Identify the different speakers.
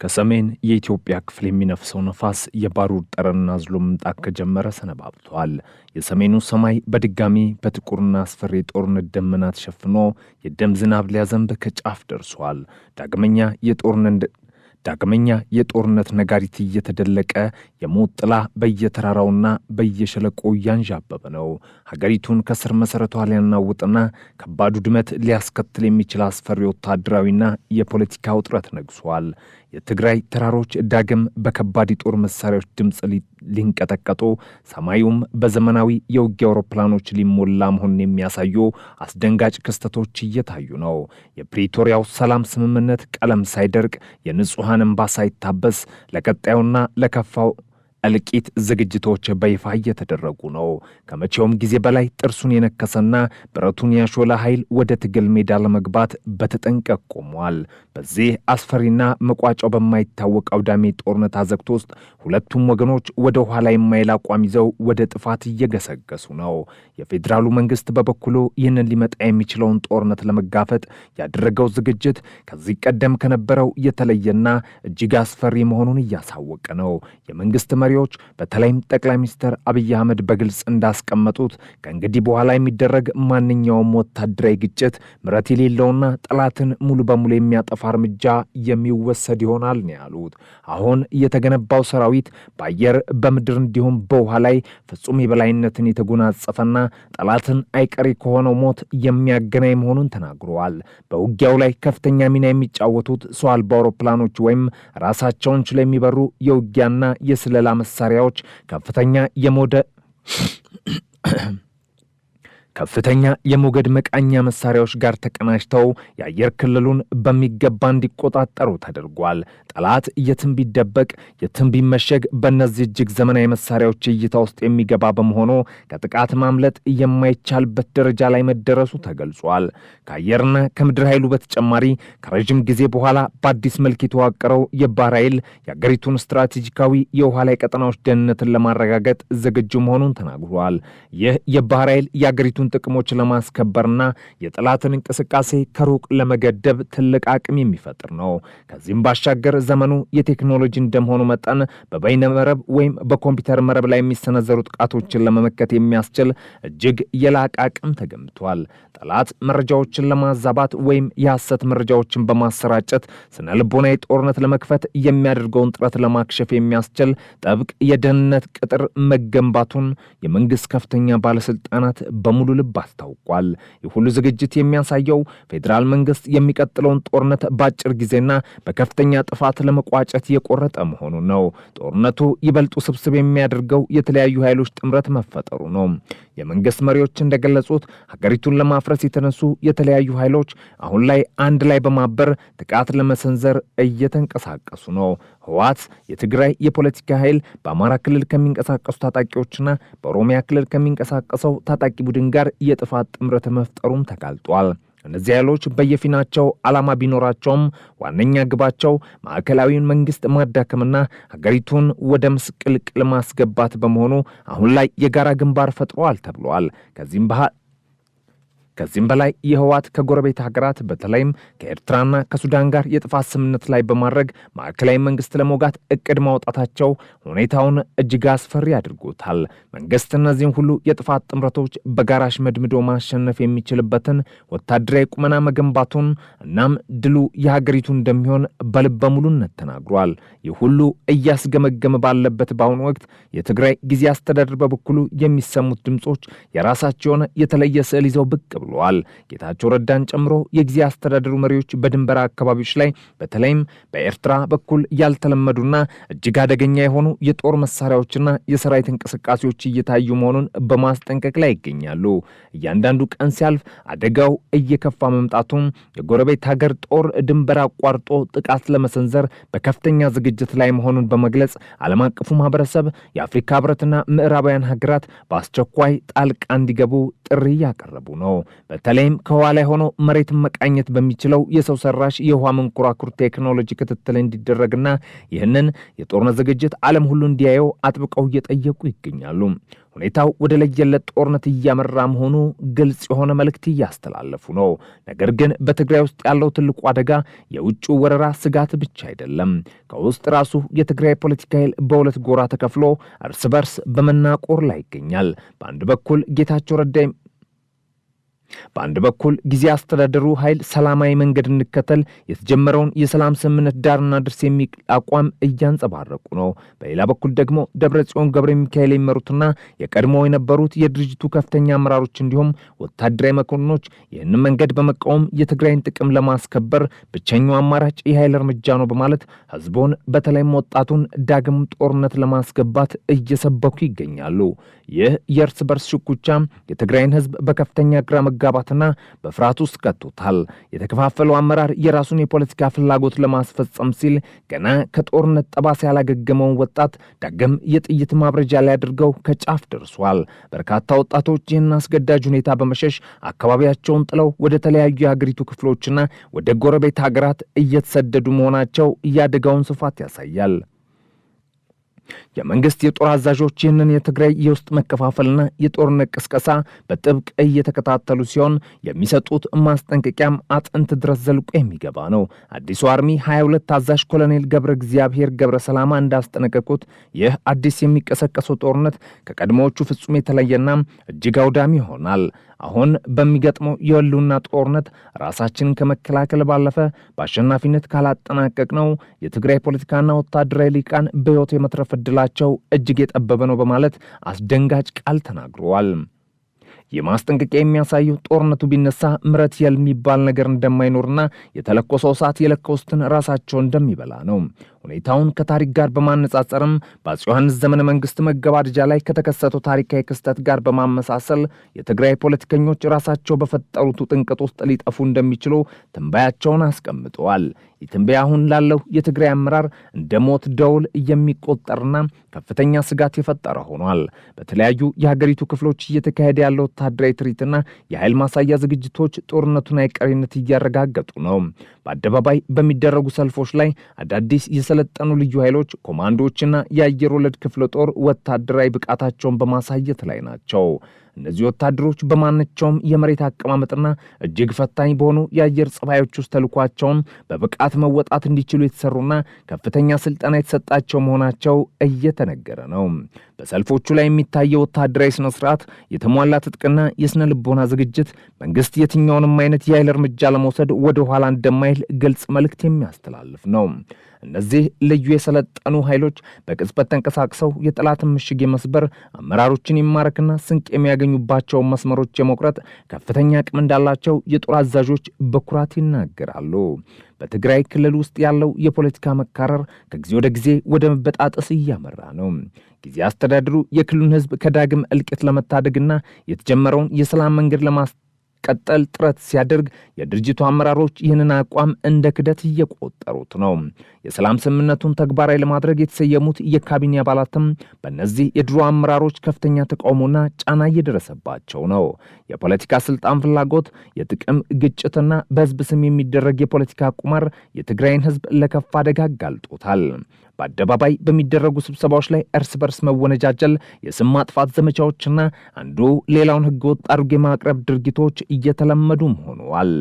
Speaker 1: ከሰሜን የኢትዮጵያ ክፍል የሚነፍሰው ነፋስ የባሩድ ጠረን አዝሎ መምጣት ከጀመረ ሰነባብቷል። የሰሜኑ ሰማይ በድጋሚ በጥቁርና አስፈሪ የጦርነት ደመና ተሸፍኖ የደም ዝናብ ሊያዘንብ ከጫፍ ደርሷል። ዳግመኛ የጦርነት ነጋሪት እየተደለቀ የሞት ጥላ በየተራራውና በየሸለቆ እያንዣበበ ነው። ሀገሪቱን ከስር መሠረቷ ሊያናውጥና ከባድ ውድመት ሊያስከትል የሚችል አስፈሪ ወታደራዊና የፖለቲካ ውጥረት ነግሷል። የትግራይ ተራሮች ዳግም በከባድ የጦር መሳሪያዎች ድምፅ ሊንቀጠቀጡ፣ ሰማዩም በዘመናዊ የውጊያ አውሮፕላኖች ሊሞላ መሆኑን የሚያሳዩ አስደንጋጭ ክስተቶች እየታዩ ነው። የፕሪቶሪያው ሰላም ስምምነት ቀለም ሳይደርቅ፣ የንጹሐን እንባ ሳይታበስ ለቀጣዩና ለከፋው እልቂት ዝግጅቶች በይፋ እየተደረጉ ነው። ከመቼውም ጊዜ በላይ ጥርሱን የነከሰና ብረቱን ያሾለ ኃይል ወደ ትግል ሜዳ ለመግባት በተጠንቀቅ ቆሟል። በዚህ አስፈሪና መቋጫው በማይታወቅ አውዳሚ ጦርነት አዘቅት ውስጥ ሁለቱም ወገኖች ወደ ኋላ የማይል አቋም ይዘው ወደ ጥፋት እየገሰገሱ ነው። የፌዴራሉ መንግስት በበኩሉ ይህንን ሊመጣ የሚችለውን ጦርነት ለመጋፈጥ ያደረገው ዝግጅት ከዚህ ቀደም ከነበረው የተለየና እጅግ አስፈሪ መሆኑን እያሳወቀ ነው። የመንግስት መሪዎች፣ በተለይም ጠቅላይ ሚኒስትር አብይ አህመድ በግልጽ እንዳስቀመጡት ከእንግዲህ በኋላ የሚደረግ ማንኛውም ወታደራዊ ግጭት ምሕረት የሌለውና ጠላትን ሙሉ በሙሉ የሚያጠፋ እርምጃ የሚወሰድ ይሆናል ነው ያሉት። አሁን የተገነባው ሰራዊት በአየር፣ በምድር እንዲሁም በውሃ ላይ ፍጹም የበላይነትን የተጎናጸፈና ጠላትን አይቀሬ ከሆነው ሞት የሚያገናኝ መሆኑን ተናግረዋል። በውጊያው ላይ ከፍተኛ ሚና የሚጫወቱት ሰው አልባ አውሮፕላኖች ወይም ራሳቸውን ችለው የሚበሩ የውጊያና የስለላ መሳሪያዎች ከፍተኛ የሞገድ መቃኛ መሳሪያዎች ጋር ተቀናጅተው የአየር ክልሉን በሚገባ እንዲቆጣጠሩ ተደርጓል። ጠላት የትም ቢደበቅ፣ የትም ቢመሸግ በእነዚህ እጅግ ዘመናዊ መሳሪያዎች እይታ ውስጥ የሚገባ በመሆኑ ከጥቃት ማምለጥ የማይቻልበት ደረጃ ላይ መደረሱ ተገልጿል። ከአየርና ከምድር ኃይሉ በተጨማሪ ከረዥም ጊዜ በኋላ በአዲስ መልክ የተዋቀረው የባህር ኃይል የአገሪቱን ስትራቴጂካዊ የውሃ ላይ ቀጠናዎች ደህንነትን ለማረጋገጥ ዝግጁ መሆኑን ተናግሯል። ይህ የባህር ኃይል የአገሪቱን ጥቅሞች ለማስከበርና የጠላትን እንቅስቃሴ ከሩቅ ለመገደብ ትልቅ አቅም የሚፈጥር ነው። ከዚህም ባሻገር ዘመኑ የቴክኖሎጂ እንደመሆኑ መጠን በበይነ መረብ ወይም በኮምፒውተር መረብ ላይ የሚሰነዘሩ ጥቃቶችን ለመመከት የሚያስችል እጅግ የላቀ አቅም ተገንብቷል። ጠላት መረጃዎችን ለማዛባት ወይም የሐሰት መረጃዎችን በማሰራጨት ስነ ልቦናዊ ጦርነት ለመክፈት የሚያደርገውን ጥረት ለማክሸፍ የሚያስችል ጥብቅ የደህንነት ቅጥር መገንባቱን የመንግስት ከፍተኛ ባለስልጣናት በሙሉ ልብ አስታውቋል። ይህ ሁሉ ዝግጅት የሚያሳየው ፌዴራል መንግስት የሚቀጥለውን ጦርነት በአጭር ጊዜና በከፍተኛ ጥፋት ለመቋጨት የቆረጠ መሆኑን ነው። ጦርነቱ ይበልጥ ውስብስብ የሚያደርገው የተለያዩ ኃይሎች ጥምረት መፈጠሩ ነው። የመንግስት መሪዎች እንደገለጹት ሀገሪቱን ለማፍረስ የተነሱ የተለያዩ ኃይሎች አሁን ላይ አንድ ላይ በማበር ጥቃት ለመሰንዘር እየተንቀሳቀሱ ነው። ህወሓት፣ የትግራይ የፖለቲካ ኃይል፣ በአማራ ክልል ከሚንቀሳቀሱ ታጣቂዎችና በኦሮሚያ ክልል ከሚንቀሳቀሰው ታጣቂ ቡድን ጋር የጥፋት ጥምረት መፍጠሩም ተጋልጧል። እነዚህ ኃይሎች በየፊናቸው ዓላማ ቢኖራቸውም ዋነኛ ግባቸው ማዕከላዊውን መንግስት ማዳከምና ሀገሪቱን ወደ ምስቅልቅል ማስገባት በመሆኑ አሁን ላይ የጋራ ግንባር ፈጥረዋል ተብሏል። ከዚህም በላይ የህወሓት ከጎረቤት ሀገራት፣ በተለይም ከኤርትራና ከሱዳን ጋር የጥፋት ስምምነት ላይ በማድረግ ማዕከላዊ መንግስት ለመውጋት እቅድ ማውጣታቸው ሁኔታውን እጅግ አስፈሪ አድርጎታል። መንግስት እነዚህን ሁሉ የጥፋት ጥምረቶች በጋራ አሽመድምዶ ማሸነፍ የሚችልበትን ወታደራዊ ቁመና መገንባቱን እናም ድሉ የሀገሪቱ እንደሚሆን በልበ ሙሉነት ተናግሯል። ይህ ሁሉ እያስገመገመ ባለበት በአሁኑ ወቅት የትግራይ ጊዜያዊ አስተዳደር በበኩሉ የሚሰሙት ድምፆች የራሳቸው የሆነ የተለየ ስዕል ይዘው ብቅ ብለዋል። ጌታቸው ረዳን ጨምሮ የጊዜያዊ አስተዳደሩ መሪዎች በድንበር አካባቢዎች ላይ፣ በተለይም በኤርትራ በኩል ያልተለመዱና እጅግ አደገኛ የሆኑ የጦር መሳሪያዎችና የሰራዊት እንቅስቃሴዎች እየታዩ መሆኑን በማስጠንቀቅ ላይ ይገኛሉ። እያንዳንዱ ቀን ሲያልፍ አደጋው እየከፋ መምጣቱም፣ የጎረቤት ሀገር ጦር ድንበር አቋርጦ ጥቃት ለመሰንዘር በከፍተኛ ዝግጅት ላይ መሆኑን በመግለጽ ዓለም አቀፉ ማህበረሰብ፣ የአፍሪካ ህብረትና ምዕራባውያን ሀገራት በአስቸኳይ ጣልቃ እንዲገቡ ጥሪ እያቀረቡ ነው። በተለይም ከውሃ ላይ ሆኖ መሬትን መቃኘት በሚችለው የሰው ሰራሽ የውሃ መንኮራኩር ቴክኖሎጂ ክትትል እንዲደረግና ይህንን የጦርነት ዝግጅት ዓለም ሁሉ እንዲያየው አጥብቀው እየጠየቁ ይገኛሉ። ሁኔታው ወደ ለየለት ጦርነት እያመራ መሆኑ ግልጽ የሆነ መልእክት እያስተላለፉ ነው። ነገር ግን በትግራይ ውስጥ ያለው ትልቁ አደጋ የውጭው ወረራ ስጋት ብቻ አይደለም። ከውስጥ ራሱ የትግራይ ፖለቲካ ኃይል በሁለት ጎራ ተከፍሎ እርስ በርስ በመናቆር ላይ ይገኛል። በአንድ በኩል ጊዜ አስተዳደሩ ኃይል ሰላማዊ መንገድ እንከተል፣ የተጀመረውን የሰላም ስምምነት ዳርና ድርስ የሚል አቋም እያንጸባረቁ ነው። በሌላ በኩል ደግሞ ደብረ ጽዮን ገብረ ሚካኤል የሚመሩትና የቀድሞ የነበሩት የድርጅቱ ከፍተኛ አመራሮች እንዲሁም ወታደራዊ መኮንኖች ይህንን መንገድ በመቃወም የትግራይን ጥቅም ለማስከበር ብቸኛው አማራጭ የኃይል እርምጃ ነው በማለት ህዝቡን በተለይም ወጣቱን ዳግም ጦርነት ለማስገባት እየሰበኩ ይገኛሉ። ይህ የእርስ በርስ ሽኩቻ የትግራይን ህዝብ በከፍተኛ ግራ መጋባትና በፍርሃት ውስጥ ከቶታል። የተከፋፈለው አመራር የራሱን የፖለቲካ ፍላጎት ለማስፈጸም ሲል ገና ከጦርነት ጠባሳ ያላገገመውን ወጣት ዳግም የጥይት ማብረጃ ላይ አድርገው ከጫፍ ደርሷል። በርካታ ወጣቶች ይህን አስገዳጅ ሁኔታ በመሸሽ አካባቢያቸውን ጥለው ወደ ተለያዩ የሀገሪቱ ክፍሎችና ወደ ጎረቤት ሀገራት እየተሰደዱ መሆናቸው የአደጋውን ስፋት ያሳያል። የመንግስት የጦር አዛዦች ይህንን የትግራይ የውስጥ መከፋፈልና የጦርነት ቅስቀሳ በጥብቅ እየተከታተሉ ሲሆን የሚሰጡት ማስጠንቀቂያም አጥንት ድረስ ዘልቆ የሚገባ ነው። አዲሱ army 22 አዛዥ ኮሎኔል ገብረ እግዚአብሔር ገብረ ሰላማ እንዳስጠነቀቁት ይህ አዲስ የሚቀሰቀሰው ጦርነት ከቀድሞዎቹ ፍጹም የተለየና እጅግ አውዳሚ ይሆናል። አሁን በሚገጥመው የህልውና ጦርነት ራሳችንን ከመከላከል ባለፈ በአሸናፊነት ካላጠናቀቅነው የትግራይ ፖለቲካና ወታደራዊ ሊቃን በሕይወት የመትረፍ ዕድላቸው እጅግ የጠበበ ነው በማለት አስደንጋጭ ቃል ተናግረዋል። የማስጠንቀቂያ የሚያሳየው ጦርነቱ ቢነሳ ምረት የሚባል ነገር እንደማይኖርና የተለኮሰው እሳት የለኮሱትን ራሳቸው እንደሚበላ ነው። ሁኔታውን ከታሪክ ጋር በማነጻጸርም በአፄ ዮሐንስ ዘመነ መንግስት መገባደጃ ላይ ከተከሰተው ታሪካዊ ክስተት ጋር በማመሳሰል የትግራይ ፖለቲከኞች ራሳቸው በፈጠሩት ውጥንቅጥ ውስጥ ሊጠፉ እንደሚችሉ ትንበያቸውን አስቀምጠዋል። ይህ ትንበያ አሁን ላለው የትግራይ አመራር እንደ ሞት ደውል የሚቆጠርና ከፍተኛ ስጋት የፈጠረ ሆኗል። በተለያዩ የሀገሪቱ ክፍሎች እየተካሄደ ያለው ወታደራዊ ትርኢትና የኃይል ማሳያ ዝግጅቶች ጦርነቱን አይቀሬነት እያረጋገጡ ነው። በአደባባይ በሚደረጉ ሰልፎች ላይ አዳዲስ የሰለጠኑ ልዩ ኃይሎች፣ ኮማንዶዎችና የአየር ወለድ ክፍለ ጦር ወታደራዊ ብቃታቸውን በማሳየት ላይ ናቸው። እነዚህ ወታደሮች በማናቸውም የመሬት አቀማመጥና እጅግ ፈታኝ በሆኑ የአየር ጸባዮች ውስጥ ተልኳቸውን በብቃት መወጣት እንዲችሉ የተሰሩና ከፍተኛ ስልጠና የተሰጣቸው መሆናቸው እየተነገረ ነው። በሰልፎቹ ላይ የሚታየው ወታደራዊ ስነ ስርዓት፣ የተሟላ ትጥቅና የስነ ልቦና ዝግጅት መንግስት የትኛውንም አይነት የኃይል እርምጃ ለመውሰድ ወደ ኋላ እንደማይል ግልጽ መልእክት የሚያስተላልፍ ነው። እነዚህ ልዩ የሰለጠኑ ኃይሎች በቅጽበት ተንቀሳቅሰው የጠላትን ምሽግ የመስበር፣ አመራሮችን የማረክና ስንቅ የሚያገኙባቸውን መስመሮች የመቁረጥ ከፍተኛ አቅም እንዳላቸው የጦር አዛዦች በኩራት ይናገራሉ። በትግራይ ክልል ውስጥ ያለው የፖለቲካ መካረር ከጊዜ ወደ ጊዜ ወደ መበጣጠስ እያመራ ነው። ጊዜ አስተዳደሩ የክልሉን ሕዝብ ከዳግም እልቂት ለመታደግና የተጀመረውን የሰላም መንገድ ለማስቀጠል ጥረት ሲያደርግ የድርጅቱ አመራሮች ይህንን አቋም እንደ ክደት እየቆጠሩት ነው። የሰላም ስምምነቱን ተግባራዊ ለማድረግ የተሰየሙት የካቢኔ አባላትም በእነዚህ የድሮ አመራሮች ከፍተኛ ተቃውሞና ጫና እየደረሰባቸው ነው። የፖለቲካ ስልጣን ፍላጎት፣ የጥቅም ግጭትና በህዝብ ስም የሚደረግ የፖለቲካ ቁማር የትግራይን ህዝብ ለከፋ አደጋ አጋልጦታል። በአደባባይ በሚደረጉ ስብሰባዎች ላይ እርስ በርስ መወነጃጀል፣ የስም ማጥፋት ዘመቻዎችና አንዱ ሌላውን ህገወጥ አድርጎ የማቅረብ ድርጊቶች እየተለመዱም ሆነዋል።